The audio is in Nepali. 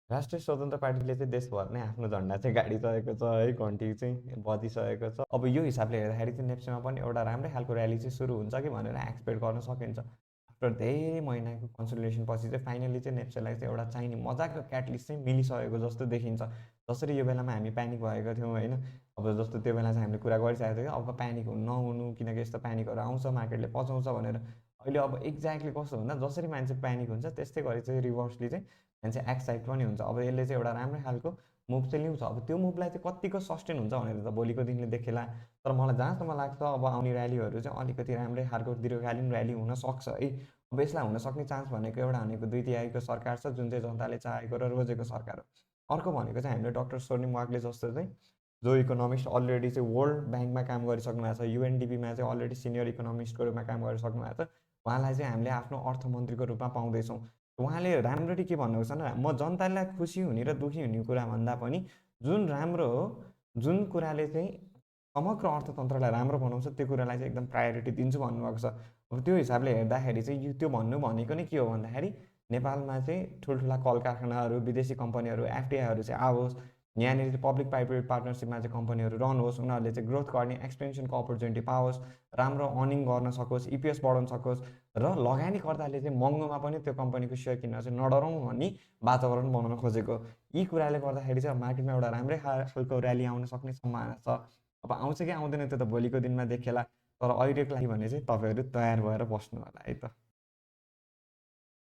राष्ट्रिय स्वतन्त्र पार्टीले चाहिँ देशभर नै आफ्नो झन्डा चाहिँ गाडिसकेको छ है, घन्टी चाहिँ बजिसकेको छ। अब यो हिसाबले हेर्दाखेरि चाहिँ नेप्सीमा पनि एउटा राम्रै खालको र्याली चाहिँ सुरु हुन्छ कि भनेर एक्सपेक्ट गर्न सकिन्छ। आफ्टर धेरै महिनाको कन्सल्टेसन पछि चाहिँ फाइनली चाहिँ नेप्सीलाई चाहिँ एउटा चाहिने मजाको क्याटलिस्ट चाहिँ मिलिसकेको जस्तो देखिन्छ। जसरी यो बेलामा हामी प्यानिक भएको थियौँ होइन, अब जस्तो त्यो बेला चाहिँ हामीले कुरा गरिसकेको थियो कि अब प्यानिक नहुनु, किनकि यस्तो प्यानिकहरू आउँछ, मार्केटले पचाउँछ भनेर। अहिले अब एक्ज्याक्टली कस्तो भन्दा जसरी मान्छे प्यानिक हुन्छ त्यस्तै गरी चाहिँ रिभर्सली चाहिँ मान्छे एक्साइट पनि हुन्छ। अब यसले चाहिँ एउटा राम्रै खालको मुभ चाहिँ ल्याउँछ। अब त्यो मुभलाई चाहिँ कतिको सस्टेन हुन्छ भनेर त भोलिको दिनले देखेला। तर मलाई जहाँसम्म लाग्छ अब आउने र्यालीहरू चाहिँ अलिकति राम्रै खालको दीर्घकालीन र्याली हुनसक्छ है। अब यसलाई हुन सक्ने चान्स भनेको एउटा भनेको 2/3 सरकार छ, जुन चाहिँ जनताले चाहेको र रोजेको सरकार हो। अर्को भनेको चाहिँ हामीले डक्टर स्वर्णिम वाग्ले जस्तो चाहिँ जो इकोनोमिस्ट अलरेडी चाहिँ वर्ल्ड ब्याङ्कमा काम गरिसक्नु भएको छ, युएनडिपीमा चाहिँ अलरेडी सिनियर इकोनोमिस्टको रूपमा काम गरिसक्नु भएको छ। उहाँलाई चाहिँ हामीले आफ्नो अर्थमन्त्रीको रूपमा पाउँदैछौँ। उहाँले राम्ररी के भन्नुभएको छ न, म जनतालाई खुसी हुने र दुःखी हुने कुरा भन्दा पनि जुन राम्रो हो, जुन कुराले चाहिँ समग्र अर्थतन्त्रलाई राम्रो बनाउँछ त्यो कुरालाई चाहिँ एकदम प्रायोरिटी दिन्छु भन्नुभएको छ। अब त्यो हिसाबले हेर्दाखेरि चाहिँ त्यो भन्नु भनेको नै के हो भन्दाखेरि नेपालमा चाहिँ ठुल्ठुला कल कारखानाहरू, विदेशी कम्पनीहरू, एफडिआईहरू चाहिँ आओस्, यहाँनिर पब्लिक प्राइभेट पार्टनरसिपमा चाहिँ कम्पनीहरू रन होस्, उनीहरूले चाहिँ ग्रोथ गर्ने एक्सपेन्सनको अपर्च्युनिटी पाओस्, राम्रो अर्निङ गर्न सकोस्, इपिएस बढाउन सकोस् र लगानीकर्ताले चाहिँ महँगोमा पनि त्यो कम्पनीको सेयर किन्न चाहिँ नडराउँ भन्ने वातावरण बनाउन खोजेको। यी कुराले गर्दाखेरि चाहिँ मार्केटमा एउटा राम्रै खालको र्याली आउन सक्ने सम्भावना छ। अब आउँछ कि आउँदैन त्यो त भोलिको दिनमा देखेला। तर अहिलेको लागि भने चाहिँ तपाईँहरू तयार भएर बस्नु होला है त।